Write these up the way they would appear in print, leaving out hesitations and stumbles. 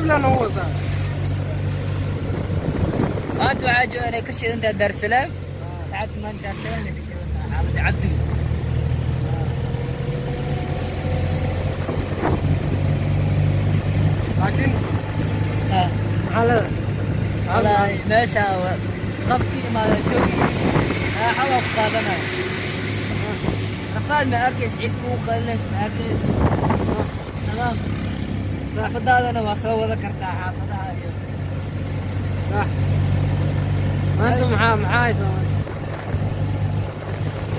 Dhib laa noogu wasaa. Maanta waxaa jooga inay ka shidan tahay Daarusalaam. Saacadda maanta Daarusalaam ay ka shidan tahay, xaafadda Cabdul. Laakiin maxaa leedahay? Wallaahi meesha qofkii imaada joogigiisa raaxo waa ku qaadanaya. Rafaad ma arkaysa, cid kugu qalinaysa ma arkaysa. Tamaam. Saaxibadaadana waa soo wada kartaa xaafadaha iyo Sax. Maanta maxaa haysaa maanta?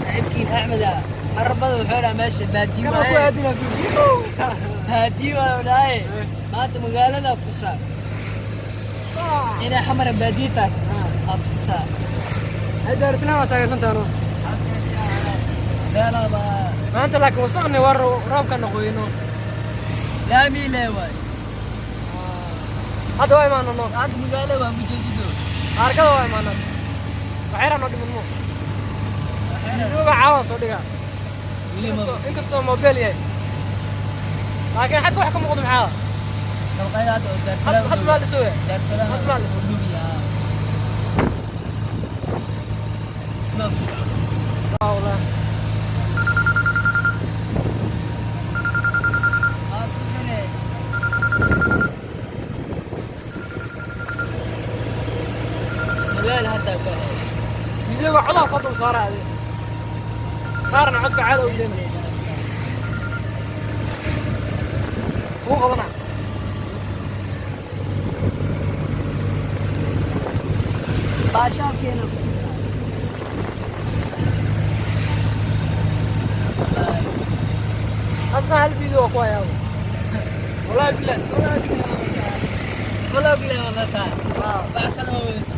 Saaxiibkiin Axmeda marar badan wuxuu dhahaa meesha baadiyo Kana ku waaye. aadina video. Baadiyo waa dhahay. Maanta magaalada ku tusaa. Inay Xamara baadiyo tahay. Aa ku tusaa. Hay, Daarusalaam waa taageersantahay no? Beelaa baa. Maanta laakiin wasaqni waa roobka noqoyno. Laami le waay. Hadda waa imaano no? Hadda magaalo waa mujeedido. Arkada waa imaano. Waxyar noo dhiman mo. Videoga caawa soo dhigaa. Weli ma Inkastoo mobile yahay. Laakiin xagga wax ka muuqdo maxaa? Dabaqyada hadda oo Daarusalaam. Hadda maa dhisoo yahay? Daarusalaam. Hadda maa dhisoo. Dhubiya. Isma ku socdo. Waa wallah. Aa isku xune. Magaalo hadda galay. Videoga codaa soo dul saara adi. Qaarna codka caada u leena. Wuu qabanaa. Baashaalkeena ku jirnaa. Bye. Hadda saan hal video waa ku hayaa. Wallahi billahi. Vlog le wadataa. Wax kale ma wadato.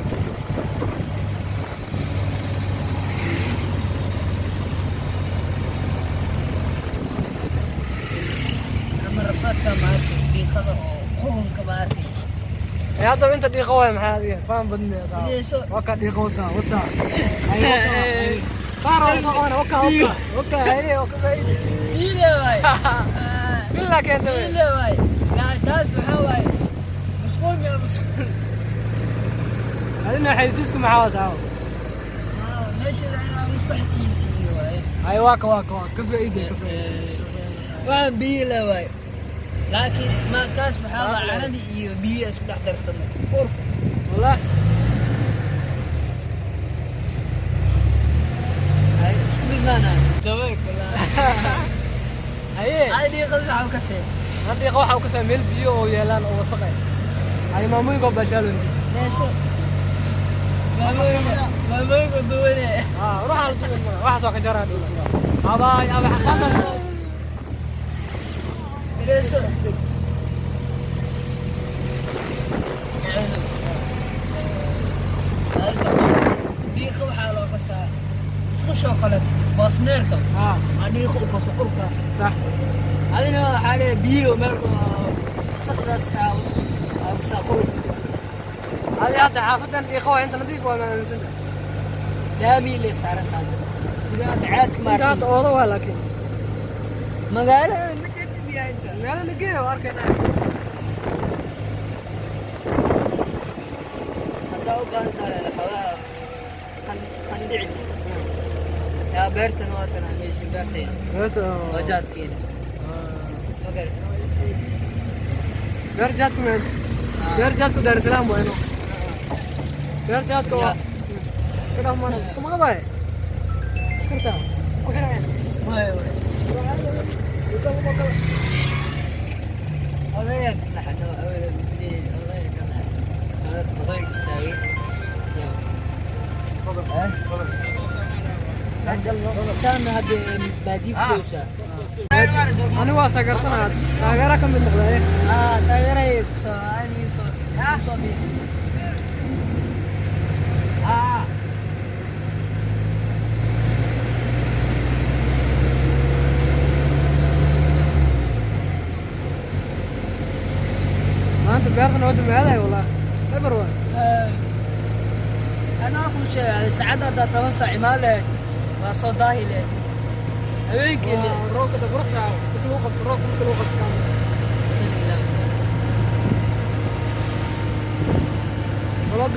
Ama rafaadka ma arkay, diiqada oo qurunka ma arkay. Ee haddaba inta dhiiqo waay, maxaa adiga faham badnaya saa. Dhegeyso. Waa ka dhiiqo wataa wataa. Ay wataa. Qaar waa soo qabana waka waka waka haye waka faa'iide. Biile waay. Billah keenta wey. Biile waay. Laa taas maxaa waay? Mashquul miya mashquul? Adina xaysiisku maxaa waa saa? Meesha inaan isku xasiisiiyo waay. Ay waa ka faa'iide ka faa'iide. Waxaan biyo le waay. Laakiin ma kaas waxaa waa caradii iyo biyo isku dhex darsamay. Ur. Wallahi. Ay isku mid maana. Dabayl wallaahi. Haye. Ay dhiiqada maxaa ka sii? Hadda dhiiqo waxa uu ka soo meel biyo oo yeelaan oo wasaq ah. Ay maamoyinka oo baashaalon. Meesha. Maamoyinka duwane. Ah, ruuxa la duwan ma waxa soo ka jaraa dhul. Aba aba xaqada. Meesha. Dhiiqa waxaa loo qasaa musqushoo kale boosneerka. Aa dhiiqa u qasa urkaas. Sax. Adina waxaa leeyahay biyo meel wasaqdaas aa kusaa qurun. Hadi hadda xaafadan dhiiqo waa inta nadiif waa ma aaminsantahay. Laami lay saaran tahay gudaha bacaadka. Inta hadda Maarkin. Ooda waa laakiin. Magaalada ma jeedin biyaa inta. Magaalada geeya waa arkayna. Haddaa u baahan tahay xoogaa qandhici yaa beertan waa tanaa meesha beertayda. Beerta. Waa jaadkeeda magar. Beer jaadku meel. Beer jaadku Dar es Salaam waa inuu. Beer jaadku waa. Kada mana kuma qabay. Askarta ku xirayaan. Maya way. Odayga ka dhaxno awada musliin odayga ka dhaxno odayga istaagay. Saana hadda baadiyo ku dhowsaa. Ani waa taageersanahay. Taageera ka mid noqday. Taageeray kusoo ani soo soo bi. Maanta beertan waa dumaadahay wallah. Eber waa. Anaa kuu sheegay saacadda haddaa 10 saac imaan lahayd waa soo daahi lahayd habeenkii le. Roobka da quruxda marka lagu qabto, roobka marka lagu qabto.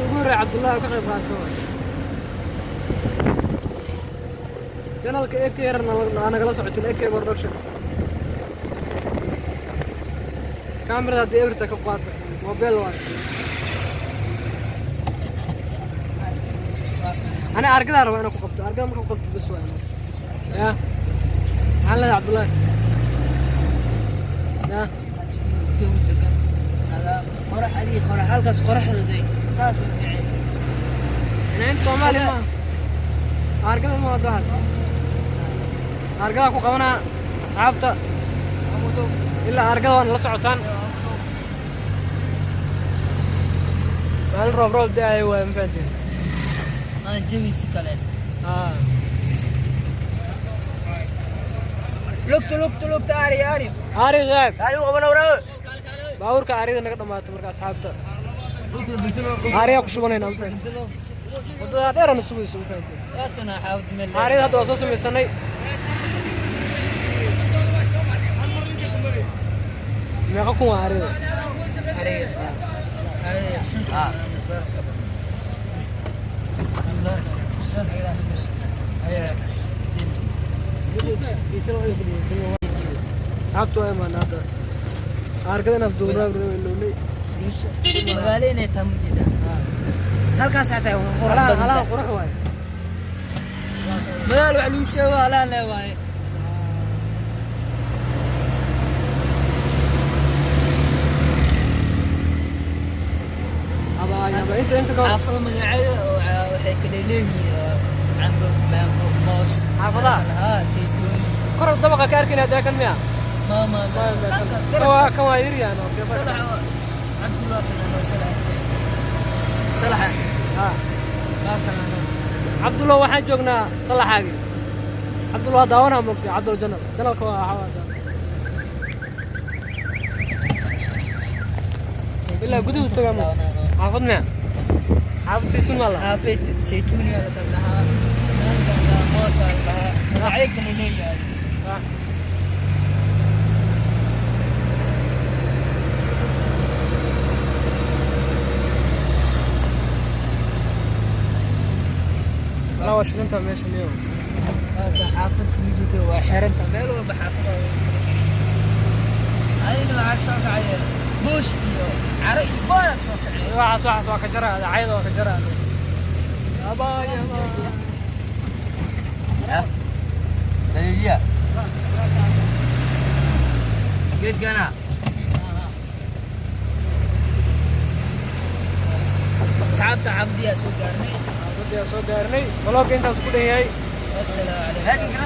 Vlogga ugu horreeya Cabdullaahi oo ka qayb qaato waay. Channelka AK yarna nagala socotin, AK Production. Kaamirada haddii ebrita ka qaata, mobile waay. Ana argadaa rabaa inaan ku qabto. Argada marka ku qabto bas waay. Ya, maxaan leedahay, Cabdullaahi? Ya. Jawi degan, nadaam, qorax, adiga qorax halkaas, qoraxda saas u dhacay. Inta Soomaaliya ma argada ma wado waxaas. Argada ku qabanaa asxaabta ilaa argada waana la socotaan. Maalin roob roob da-ayo waay, ma fahanteen? Aan jawi si kale. Aa. Lugta, lugta, lugta, ari, ari. Ari saaxib, baabuurka arida naga dhamaato. Marka asxaabta, ariyaa ku shubanayna, ma fahanteen? Waddadaa dheerana sugayso, ma fahanteen? Waatana xaafad meel. Arida hadda waa soo samaysanay. Meeqa kun waa arida? Ariga, ariga 5. Asxaabtu waa imaana hadda. Argada inaas duubnaa ilownay. Magaalo inay tahay ma jeeda halkaas xataa way qurux halaha badan halaha tahay. Qurux waaye. Magaalo wax lagu sheego halaan le waaye. Aba aba, inta ka hor. Xaafada magacyada oo waxay kala leeyihiin oo cambo, mango, moos. Xaafadaha? Haa, saytuuni. Kor dabaqa ka arkayna dee, kan miya? Ma dhankaas garabkaas. Kan waa yaryaan oo Salaxa Cabdullah kana salaxa salaxa. Ha. Waa kana. Cabdullah, waxaan joognaa salaxaagii. Cabdullah waa daawanaa, moogtay Cabdullah channel, channelka waa waxaa ilaa guduhu tagaa mo. Xaafad miya? Xaafad saytuun maa lahaa. Xaafad saytuuni aa la dhahaa, mango, moos aa la dhahaa, magacyo kala leeyahay. Ah. Walaa waa shidanta meesha niyow. Maanta xaafad kumijida waa xiranta, meel walba xaafada waa kala xiran. Adina waxaa ka soo kacay buush iyo caro iyo boor ka soo kacay. Waxaas waa ka jara, cayda waa ka jara. Abaa abaa. Daliiliya. Geedkana. Asxaabta, xaafadiyaa soo gaarnay. Xaafadii soo gaarnay. Vlogga intaas ku dhan yahay. Wassalaamu calaykum.